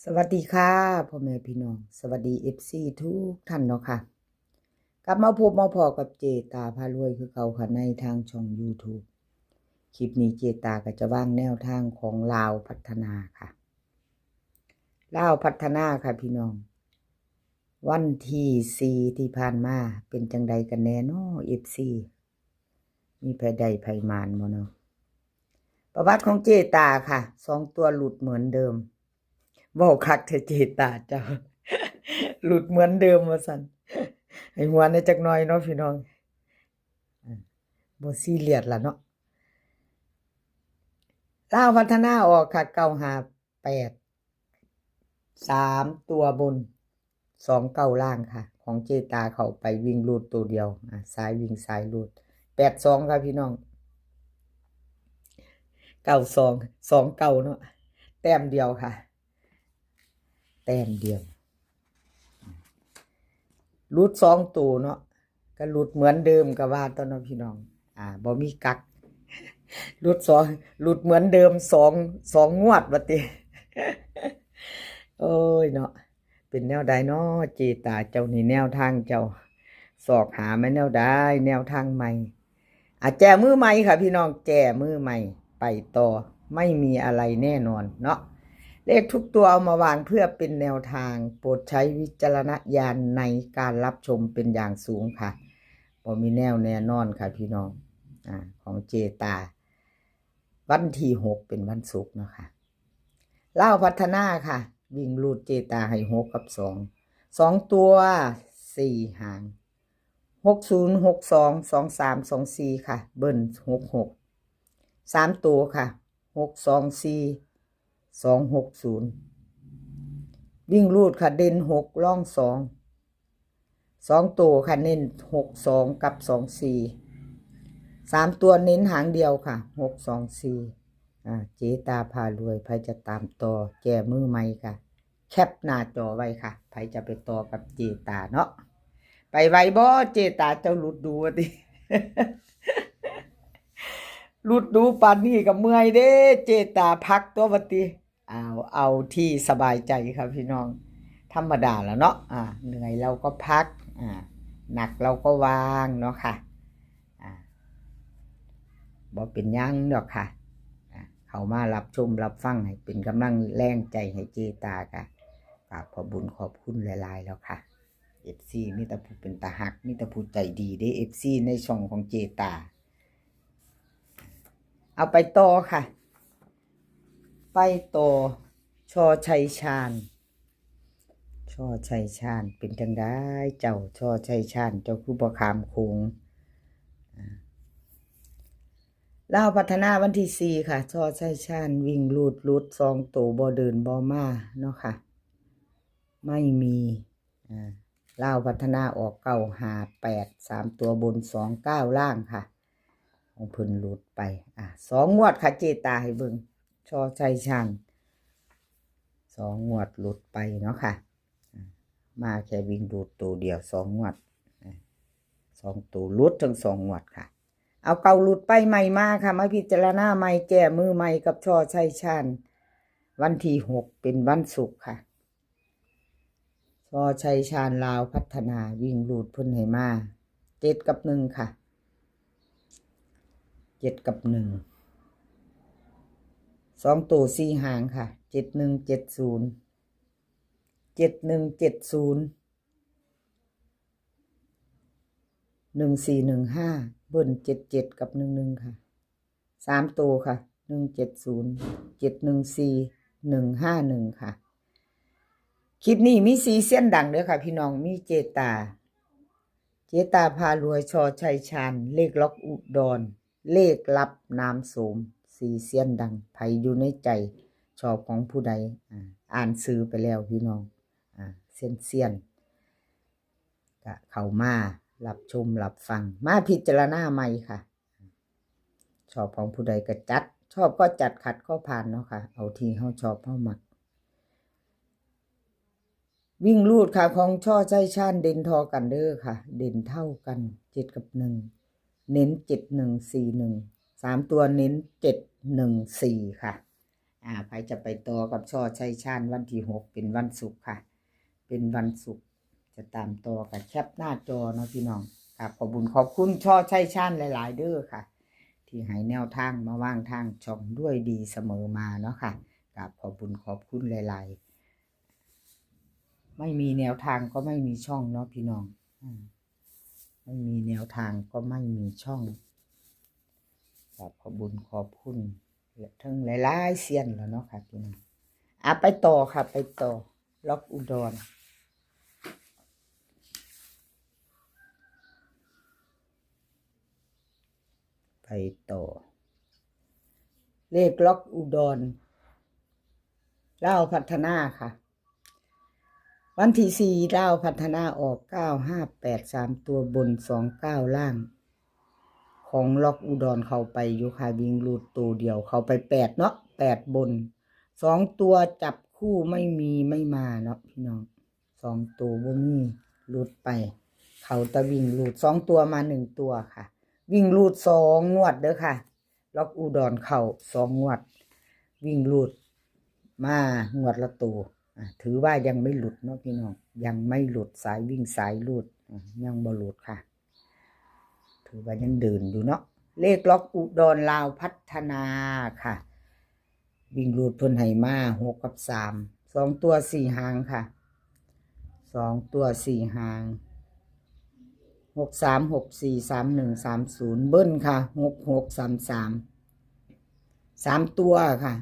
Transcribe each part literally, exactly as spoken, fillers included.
สวัสดีค่ะ พ่อแม่พี่น้อง สวัสดี เอฟซี ทุกท่านเนาะค่ะ กลับมาพบมาพ้อกับเจตาพารวยคือเก่าค่ะ ในทางช่อง YouTube คลิปนี้เจตาก็จะวางแนวทางของลาวพัฒนาค่ะ ลาวพัฒนาค่ะพี่น้อง วันที่สี่ที่ผ่านมาเป็นจังใดกันแน่น้อ เอฟซี มีไผได้ไผหมานบ่เนาะ ประวัติของเจตาค่ะ สองตัวหลุดเหมือนเดิม เว้าคักแท้เจตาเจ้า หลุดเหมือนเดิมว่าซั่น ให้หัวในจักหน่อยเนาะพี่น้อง อ่า บ่ซีเรียสล่ะเนาะ ลาวพัฒนาออกค่ะ เก้าห้าแปด สามตัวบน สองเก้าล่างค่ะ ของเจตาเข้าไปวิ่งรูดตัวเดียว อ่า สายวิ่งสายรูด แปดสองค่ะพี่น้อง เก้าสอง สองเก้าเนาะ แต้มเดียวค่ะ แต้มเดียว หลุดสองตัวเนาะ ก็หลุดเหมือนเดิมก็ว่าตัวเนาะพี่น้อง อ่า บ่มีกัก หลุดสอง หลุดเหมือนเดิมสอง สองงวดว่าติ โอ้ยเนาะ เป็นแนวใดเนาะ เจตาเจ้านี่แนวทางเจ้า ซอกหามาแนวใด แนวทางใหม่ อ่ะ แจมือใหม่ค่ะพี่น้อง แจมือใหม่ ไปต่อ ไม่มีอะไรแน่นอนเนาะ เลขทุกตัวเอามาวางเพื่อเป็นแนวทาง โปรดใช้วิจารณญาณในการรับชมเป็นอย่างสูงค่ะ บ่มีแนวแน่นอนค่ะพี่น้อง อ่า ของเจตา วันที่หกเป็นวันศุกร์เนาะค่ะ ลาวพัฒนาค่ะ วิ่งรูดเจตาให้หกกับสอง สองตัว สี่หาง หกศูนย์ หกสอง สองสาม สองสี่ค่ะ เบิ้ล หกหก สามตัวค่ะ หกสองสี่ สองหกศูนย์ วิ่งรูดค่ะ เด่นหก รองสอง สองตัวค่ะ เน้นหกสองกับสองสี่ สามตัวเน้นหางเดียวค่ะ หกสองสี่ อ่า เจตาพารวย ไผจะตามต่อ แจมือใหม่ค่ะ แคปหน้าจอไว้ค่ะ ไผจะไปต่อกับเจตาเนาะ ไปไวบ่เจตา เจ้าหลุดดูว่าติ หลุดดูปานนี้ก็เมื่อยเด้ เจตาพักตัวว่าติ เอา เอาที่สบายใจค่ะพี่น้อง ธรรมดาแล้วเนาะ อ่า เหนื่อยเราก็พัก อ่า หนักเราก็วางเนาะค่ะ อ่า บ่เป็นหยังดอกค่ะ อ่า เข้ามารับชมรับฟังให้เป็นกำลังแรงใจให้เจตาค่ะ กราบขอบบุญขอบคุณหลายๆแล้วค่ะ เอฟซี มีแต่ผู้เป็นตาฮัก มีแต่ผู้ใจดีเด้ เอฟซี ในช่องของเจตา เอาไปต่อค่ะ ไปต่อ ชอชัยชาญ ชอชัยชาญ เป็นจังใดเจ้า ชอชัยชาญ เจ้าคือบ่ข้ามโขง อ่า ลาวพัฒนาวันที่สี่ค่ะ ชอชัยชาญ วิ่งรูดหลุดสองตัว บ่เดินบ่มาเนาะค่ะ ไม่มี อ่า ลาวพัฒนาออก เก้าห้าแปด สามตัวบน สองเก้าล่างค่ะ ของเพิ่นหลุดไป อ่า สองงวดค่ะ เจตาให้เบิ่ง ชอชัยชาญ สองงวดหลุดไปเนาะค่ะ อ่า มาแค่วิ่งรูดตัวเดียว สองงวด อ่า สองตัวหลุดทั้งสองงวดค่ะ เอาเก่าหลุดไปใหม่มาค่ะ มาพิจารณาใหม่ แจมือใหม่กับชอชัยชาญ วันที่หกเป็นวันศุกร์ค่ะ ชอชัยชาญ ลาวพัฒนา วิ่งรูดเพิ่นให้มา เจ็ดกับหนึ่งค่ะ เจ็ดกับหนึ่ง สองตัวสี่หางค่ะ เจ็ดหนึ่ง เจ็ดศูนย์ เจ็ดหนึ่ง เจ็ดศูนย์ หนึ่งสี่ หนึ่งห้า เบิ้ล เจ็ดเจ็ด กับ หนึ่งหนึ่ง ค่ะ สามตัวค่ะ หนึ่งเจ็ดศูนย์ เจ็ดหนึ่งสี่ หนึ่งห้าหนึ่ง ค่ะ คลิปนี้มีสี่เซียนดังเด้อค่ะพี่น้อง มีเจตา เจตาพารวย ชอชัยชาญ เลขล็อกอุดร เลขลับน้ำโสม สี่เซียนดัง ไผอยู่ในใจ ชอบของผู้ใด อ่า อ่านชื่อไปแล้วพี่น้อง อ่า เซียนเซียน ก็เข้ามารับชมรับฟัง มาพิจารณาใหม่ค่ะ ชอบของผู้ใดก็จัด ชอบก็จัด ขัดก็ผ่านเนาะค่ะ เอาที่เฮาชอบเฮามัก วิ่งรูดค่ะ ของชอชัยชาญ เด่นทอกันเด้อค่ะ เด่นเท่ากัน เจ็ดกับหนึ่ง เน้น เจ็ดหนึ่งสี่หนึ่ง สามตัวเน้น เจ็ดหนึ่งสี่ ค่ะ อ่ะ อ่า ใครจะไปต่อกับช่อชัยชาญวันที่หก เป็นวันศุกร์ค่ะ เป็นวันศุกร์ จะตามต่อกับแคปหน้าจอเนาะพี่น้อง กราบขอบบุญขอบคุณช่อชัยชาญหลายๆ เด้อค่ะ ที่ให้แนวทางมาวางทางช่องด้วยดีเสมอมาเนาะค่ะ กราบขอบบุญขอบคุณหลายๆ ไม่มีแนวทางก็ไม่มีช่องเนาะพี่น้อง อืม ไม่มีแนวทางก็ไม่มีช่อง กราบขอบบุญขอบคุณทั้งหลายๆ เซียนแล้วเนาะค่ะพี่น้อง อ่ะ ไปต่อค่ะ ไปต่อ ล็อกอุดร ไปต่อ เลขล็อกอุดร ลาวพัฒนาค่ะ วันที่สี่ ลาวพัฒนาออก เก้าห้าแปด สามตัวบน สองเก้า ล่าง ของล็อกอุดรเข้าไปอยู่ค่ะ วิ่งรูดตัวเดียวเข้าไปแปดเนาะ แปดบน สองตัวจับคู่ไม่มีไม่มาเนาะพี่น้อง สองตัวบ่มี หลุดไป เข้าแต่วิ่งรูด สองตัวมาหนึ่งตัวค่ะ วิ่งรูดสองงวดเด้อค่ะ ล็อกอุดรเข้าสองงวด วิ่งรูดมางวดละตัว อ่ะ ถือว่ายังไม่หลุดเนาะพี่น้อง ยังไม่หลุด สายวิ่งสายรูด อ่ะ ยังบ่หลุดค่ะ ถือว่ายังเดินอยู่เนาะ เลขล็อกอุดร ลาวพัฒนาค่ะ วิ่งรูดเพิ่นให้มา หกกับสาม สองตัวสี่หางค่ะ สองตัวสี่หาง หกสาม หกสี่ สามหนึ่ง สามศูนย์ เบิ้ลค่ะ หกหก สามสาม สามตัวค่ะ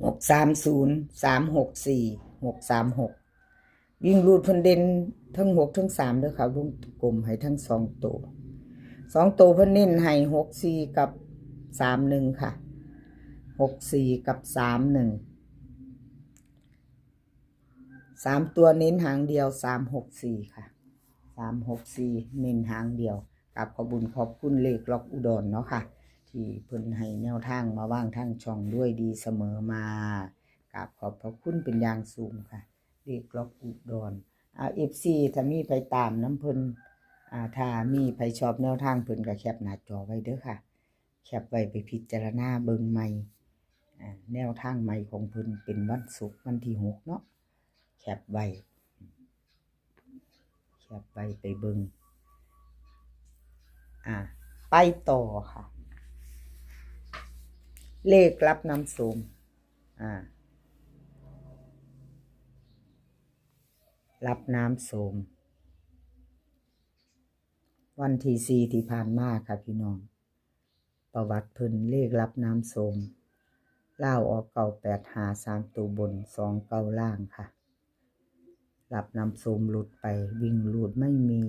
หกสามศูนย์ สามหกสี่ หกสามหก วิ่งรูดเพิ่นเด่นทั้งหกทั้งสามเด้อค่ะ วงกลมให้ทั้งสองตัว สองตัวเพิ่นเน้นให้ หกสี่ กับ สามหนึ่ง ค่ะ หกสี่ กับ สามหนึ่ง สามตัวเน้นหางเดียว สามหกสี่ ค่ะ สามหกสี่ เน้นหางเดียว กราบขอบบุญขอบคุณเลขล็อกอุดรเนาะค่ะ ที่เพิ่นให้แนวทางมาวางทางช่องด้วยดีเสมอมา กราบขอบพระคุณเป็นอย่างสูงค่ะ เลขล็อกอุดร อ่า เอฟซี ถ้ามีไผตามนำเพิ่น อ่า ถ้ามีไผชอบแนวทางเพิ่นก็แคปหน้าจอไว้เด้อค่ะ แคปไว้ไปพิจารณาเบิ่งใหม่ อ่า แนวทางใหม่ของเพิ่นเป็นวันศุกร์วันที่หกเนาะ แคปไว้ แคปไว้ไปเบิ่ง อ่า ไปต่อค่ะ เลขรับน้ำโสม อ่า รับน้ำโสม วันที่สี่ที่ผ่านมาค่ะพี่น้อง ประวัติเพิ่นเลขรับน้ำโสม ลาวออก เก้าแปดห้า สามตัวบน สองเก้า ล่างค่ะ รับน้ำโสมหลุดไป วิ่งรูดไม่มี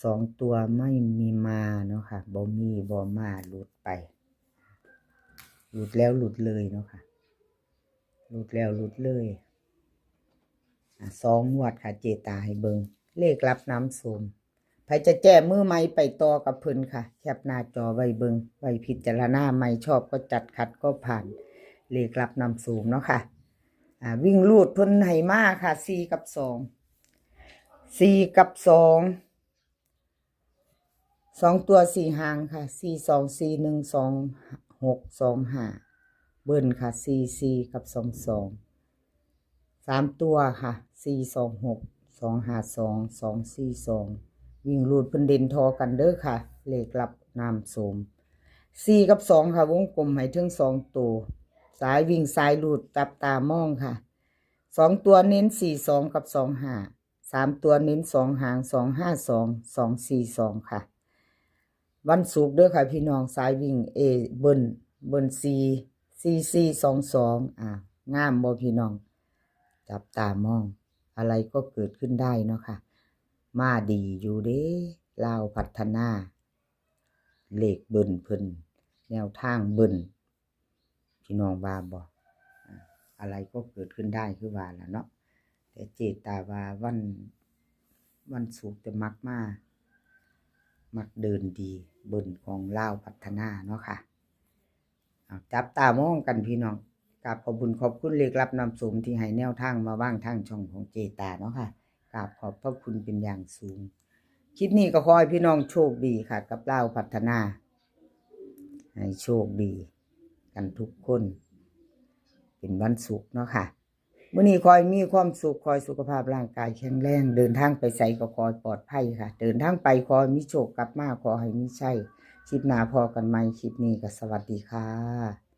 สองตัวไม่มีมาเนาะค่ะ บ่มีบ่มา หลุดไป หลุดแล้วหลุดเลยเนาะค่ะ หลุดแล้วหลุดเลย อ่ะ สองงวดค่ะ เจตาให้เบิ่ง เลขรับน้ำโสม ไผจะแจ้มือใหม่ไปต่อกับเพิ่นค่ะ แคปหน้าจอไว้เบิ่ง ไว้พิจารณาใหม่ ชอบก็จัด ขัดก็ผ่าน เลขรับน้ำโสมเนาะค่ะ อ่า วิ่งรูดเพิ่นให้มาค่ะ สี่ กับ สอง สี่ กับ สอง สองตัวสี่หางค่ะ สี่สอง สี่หนึ่ง สองหก สองห้า เบิ้ลค่ะ สี่สี่ กับ สองสอง สามตัวค่ะ สี่สองหก สองห้าสอง สองสี่สอง วิ่งรูดเพิ่นเด่นทอกันเด้อค่ะ เลขรับน้ำโสม สี่ กับ สอง ค่ะ วงกลมให้เทิงสองตัว สายวิ่งสายรูดจับตามองค่ะ สองตัวเน้น สี่สอง กับ สองห้า สามตัวเน้นสองหาง สองห้าสอง สองสี่สอง ค่ะ วันศุกร์เด้อค่ะพี่น้อง สายวิ่ง เอ เบิ้ล เบิ้ล สี่ สี่สี่ สองสอง อ่า งามบ่พี่น้อง จับตามอง อะไรก็เกิดขึ้นได้เนาะค่ะ มาดีอยู่เด้ ลาวพัฒนา เลขเบิ้ลเพิ่น แนวทางเบิ้ล พี่น้องว่าบ่ อ่า อะไรก็เกิดขึ้นได้คือว่าล่ะเนาะ แต่เจตาว่าวัน วันศุกร์จะมักมา มักเดินดี เบิ้ลของลาวพัฒนาเนาะค่ะ เอา จับตามองกันพี่น้อง กราบขอบบุญขอบคุณเลขรับน้ำโสมที่ให้แนวทางมาวางทางช่องของเจตาเนาะค่ะ กราบขอบพระคุณเป็นอย่างสูง คลิปนี้ก็ขอให้พี่น้องโชคดีค่ะ กับลาวพัฒนา ให้โชคดี กันทุกคน เป็นวันศุกร์เนาะค่ะ มื้อนี้ขอให้มีความสุข ขอให้สุขภาพร่างกายแข็งแรง เดินทางไปไสก็ขอให้ปลอดภัยค่ะ เดินทางไปขอให้มีโชค กลับมาขอให้มีชัย คลิปหน้าพ้อกันใหม่ คลิปนี้ก็สวัสดีค่ะ